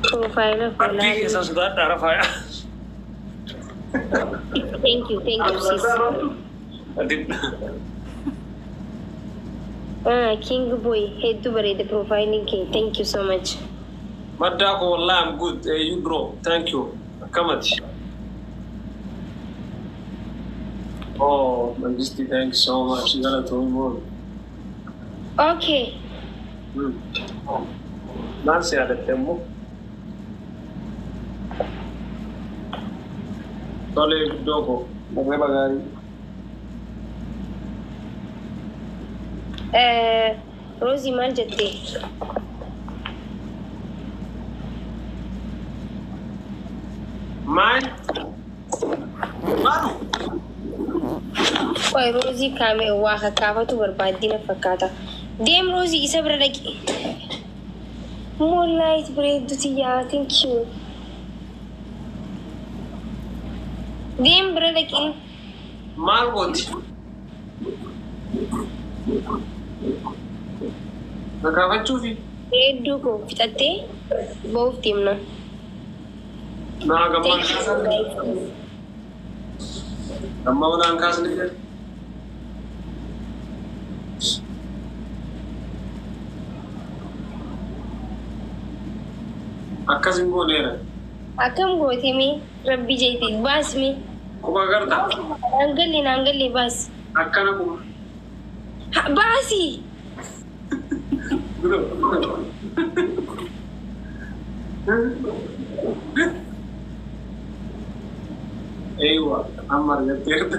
Profile Abdii fuulaa. keessan sodaadhaa rafaaya. Thank you sis. Ah, King Boy hedduu bareeda profiling kee. Thank you so much. Maddaa koo wallahi I'm good. You bro. Thank you. Akkamati. Oh, Mangisti, thank you so much. Galatoomii moo. Okay. Maal si yaadatte immoo? Tolee guddoo koo. Hirriba gaarii. Roozii maal jettee? Maal? Maal? Qoy Roozii kaame waa kakkaafatu barbaaddii na fakkaata. Deem Roozii isa bira dhaqi. Moonlight bareeddu tiyyaa. Thank you. Deem bira dhaqi. Maal gooti? Kakaafachuufi? Bareedduu koo fixattee ba'uuf deemna. Naa gammaa Thank you kaasan. Moonlight. Gammaa onaan kaasni jedhe. Akkas hin gooneera. Akkam goote mee rabbi jeete baas mee. Quba gartaa? Naan galle naan galle baas. Akkana quba. Ha, baasi. Bro. Eewa, amma argatteerta.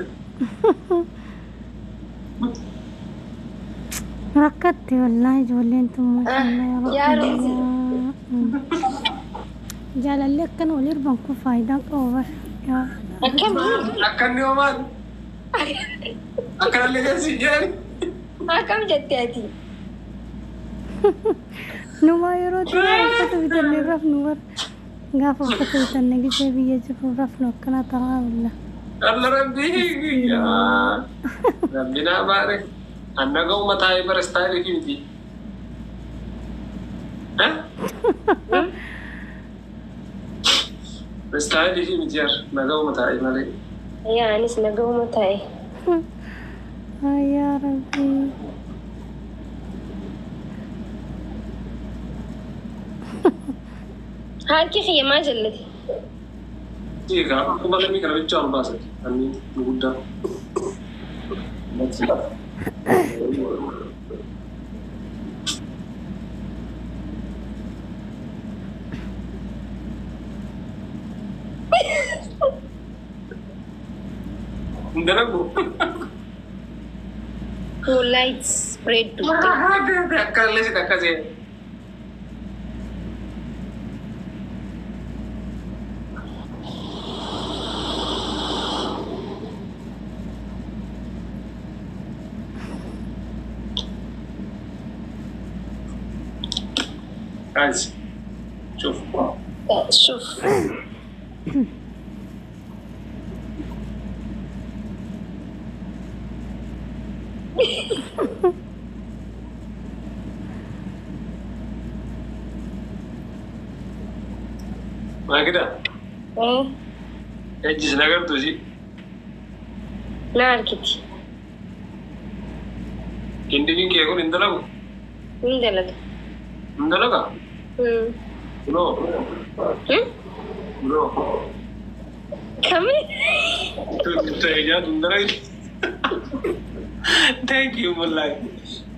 Rakkatte wallaahi ijoolleen tun maashaallah yaa Yaa rabbi Roozii. Jaalalli akkana wal hirban kun faayidaa qabu bara. Yaa Akkamii? Akkanni hoo maal? Akkanallee jechi jedhani. Akkam jette ati? Numaa yeroo duraa uffata bitannee rafnu bara. Gaafa uffata bitanne gisee biyya jirru rafnu akkana ta'a walla. Alla rabbii yaa rabbi naa baare. Anna ga'u mataa bara istaayilii fi miti. Istaayilii fi miti yar naga'u mataa malee. Yaa anis nagahuma taa'e. Yaa rabbii. Harki kiyya maa jallate? Egaa quba lamii kana bicha ol baasati. Anni guddaa. Hin dalagu. Moonlight bareeddu. Akkanallee si akkasee. Guys, شوف. Shuf. ما كده Ejjis nagartuu si Na argiti. Kindibiin kee kun hin dalagu? Hin dalaga. Hin dalagaa? Kunoo. Kunoo. Kami? Ta'e nyaatu hin dalagin. Thank you wallahi.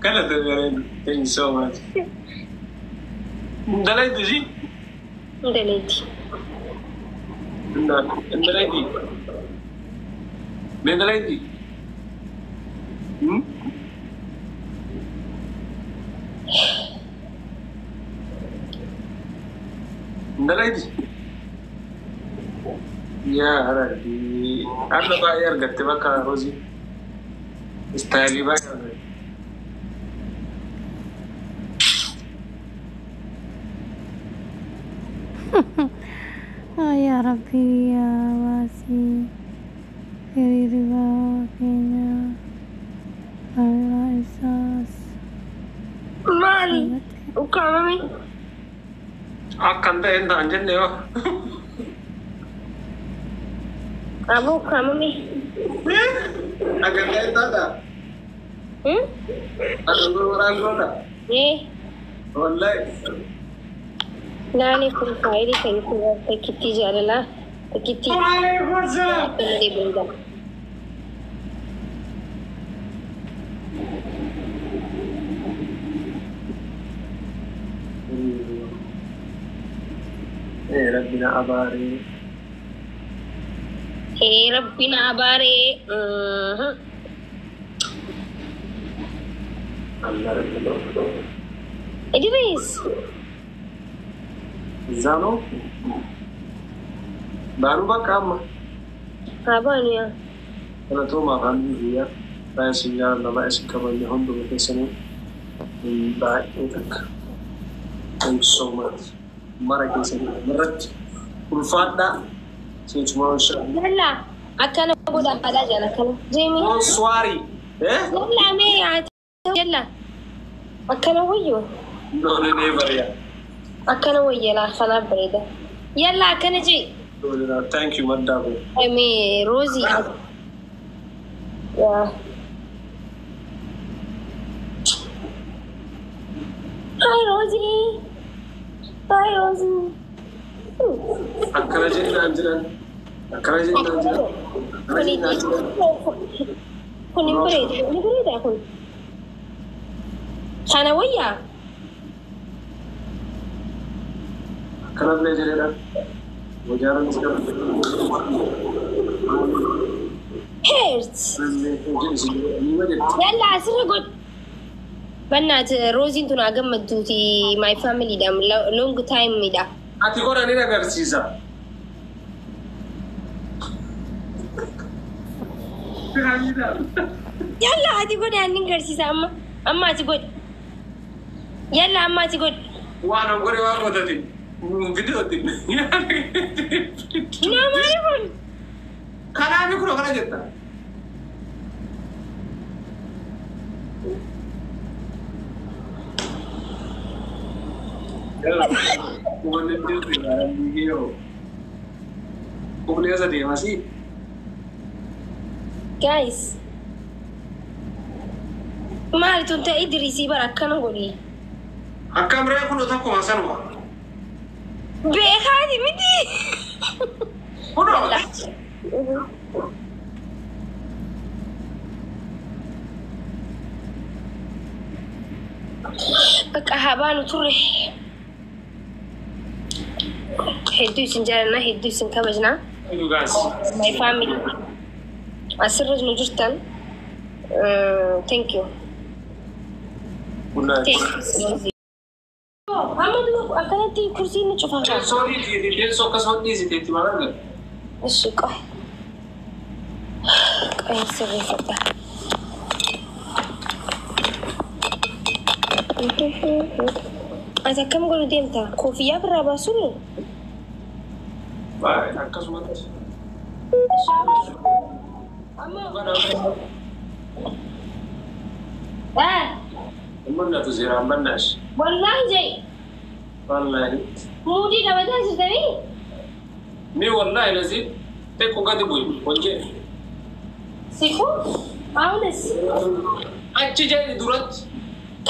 Galata bareedu. Thank you so much. Hin dalagdu si? Hin dalagdi. Hin dalagdi. Hin dalagdi. Hin dalagdi. Yaa Rabbi. Har'a baay'ee argatte bakka Roozii. Istaayilii baay'ee argatte. Yaa rabbii yaa baasii hiriirri keenya. Ukkaamame. Akkan ta'e hin ta'an jenne yoo. Aboo ukkaamame. Akkan ta'e hin taata. Hmm? Akkan gurguraan goota. Ee. Wallahi. Laalee profaayilii kan takkittii jaalalaa takkittii Waalaikum salaam. malee bareeda. Ee Rabbi na abaaree. Ee Rabbi na abaaree. Allah Rabbi. Idris. እዛ ነው ባኑ በቃ amma Haa baanu yaa. Galatooma afaan biyya baay'ee isin jaalladha, baay'ee isin kabajna hunduma keessanii baay'ee takka. Thank you so much. Mara keessanii irratti ulfaadhaa. Seetumaa insha Yalla akkana godha haadhaa jala akkana. Jeemi. Bonsoir. Eh? Yalla mee haa yalla. Akkana wayyoo. No, no, never, yeah. Akkana wayya laa kanaaf bareeda. Yalla akkana jee. No, no, thank you, maddaabo. Mee Roozii. Yaa. Hi Rosie. Hi Rosie. Akkana jennaan jiran. Akkana jennaan jiran. Akkana jennaan jiran. Kun hin bareedu. Ni bareedaa kun. Kana wayyaa. Akkana illee jedheedha. Wajaaran jira. Heerts. Yalla asirra godh. Bannaat Rooziin tun haa gammadduuti my family dha long time dha. Ati godha ni agarsiisa. Yalla ati godhi ani agarsiisa amma amma ati godhi. Yalla amma ati godhi. Waan an godhe waan godhati. Viidiyootti. Naa maali kun? Kanaafi kunoo kana jetta. Wanni jirtu ilaalan yoo. Qubni isa deemasii. Guys. Maali tun ta'e Idrisii bara akkana godhi. Akkam ree kunoo tokkuma sanuma. Beekaati miti. Kunoo. Bakka haa baanu turre. Hedduu isin jaalannaa, hedduu isin kabajnaa. You guys. My family. Asirra nu jirtan. Thank you. Good night. Thank you. Amma duuba akkanatti kursiin ni cufaa. Teessoo dhiisite, teessoo akkasuma dhiisiteetti maal argatu? Ishi qoy. Qoy sirreeffadha. Ati akkam godhu deemta? Koofiyyaa birraa baasuun? Baay'ee akkasumatti. Amma. Mul'atu seeraan bannaash. Wallaahi jai. Wallaahi. Muudii qabataa jirtanii? Mi wallaahi lazii xiqqoo gadi bu'i hojii. Siqu? Aawunas. Achi jedhi duratti.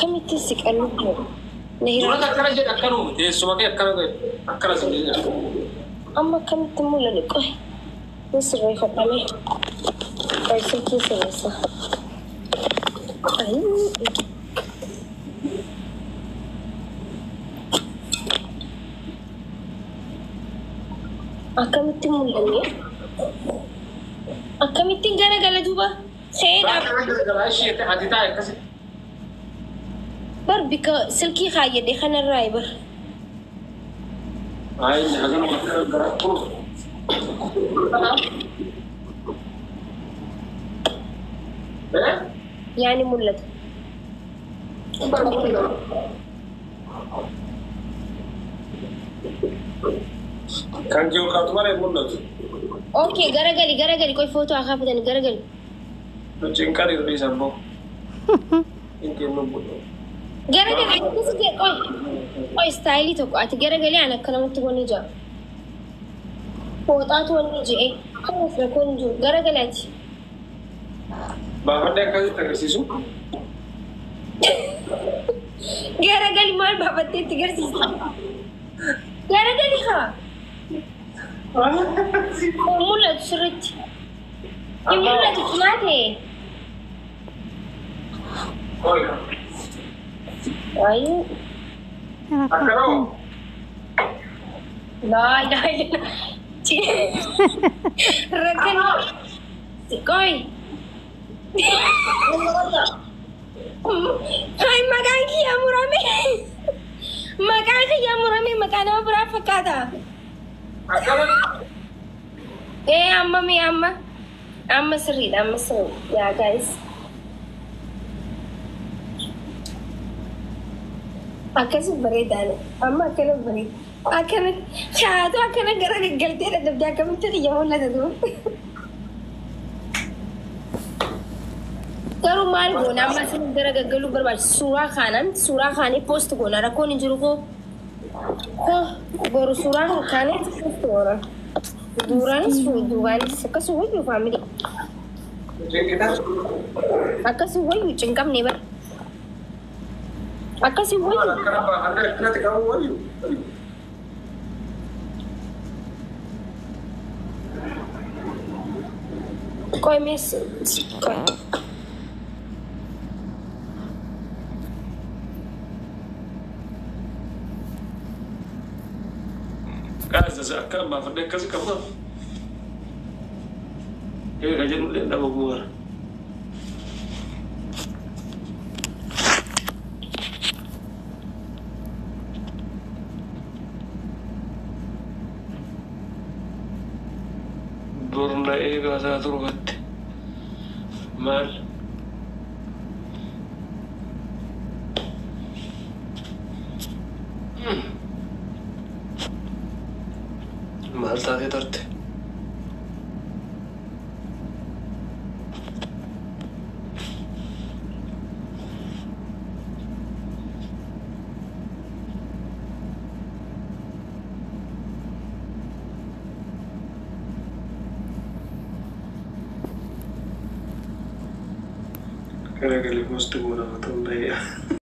Kamitti siqannu? Duratti akkana jedhi akkanuma teessuma kee akkana godhi akkana si jedhi. Amma akkamitti mul'atu qoy. Ni sirreeffadhame. Qoy silkii sirreessa. Ayii. Akkamitti mul'anne? Akkamittiin garagala duuba? Seedhaaf. Ishee ati taa'e akkasitti. Bar bika silkii kaayyadhe kanarraa bar. Ayi haganuma akkana gara kun. Eh? Yaani mul'ata. Kan jiru kaatu malee mul'atu. Okay, garagali garagali qoy footoo haa kaafatani garagali. Cinqan irri sabboo. Hin kennu budhu. Garagali akkasi qoy qoy istaayilii tokko ati garagalee an akka namatti wanni jira. Fooxaatu wanni je'e kanas rakkoon hin jiru garagali ati. Baafadhee akkasitti agarsiisu. Garagali maal baafattee itti agarsiista? Garagali haa. Hin mul'atu sirriitti. Hin mul'atu cimaa ta'e. Qoy. Ayi. Akkanoo. Laa ilaaha illallah. Rakkoo. Qoy. Hai maqaan kiyyaa murame. Maqaan kiyyaa murame maqaa nama biraa fakkaata. Akkana. Ee amma mee amma. Amma sirriidha amma sirriidha. Yaa guys. Akkasi bareedaadha. Amma akkana bareeda. Akkana haatu akkana gara gaggaltee dadhabdee akkamitti xiyya mul'ata duuba. Garuu maal goona amma isin gara gaggaluu barbaachisu suuraa kaanaan suuraa kaanee post goona rakkoon hin jiru koo. Koo boru suuraa kaanee post goona. Duuraanis duubaanis akkasuma wayyuu family. Akkasuma wayyuu cinqabne bara. Akkasuma wayyuu. Akkana baafadhee akkanatti qabu wayyu. Qoy mees qoy. Guys, akka baafadhee akkasi qabu. Ee ka jedhullee dhaba bu'uura. Borna eegaa isaa torbatti. Maal? Maal taatee tarte? Garagalee post goona ta'uu ta'ee.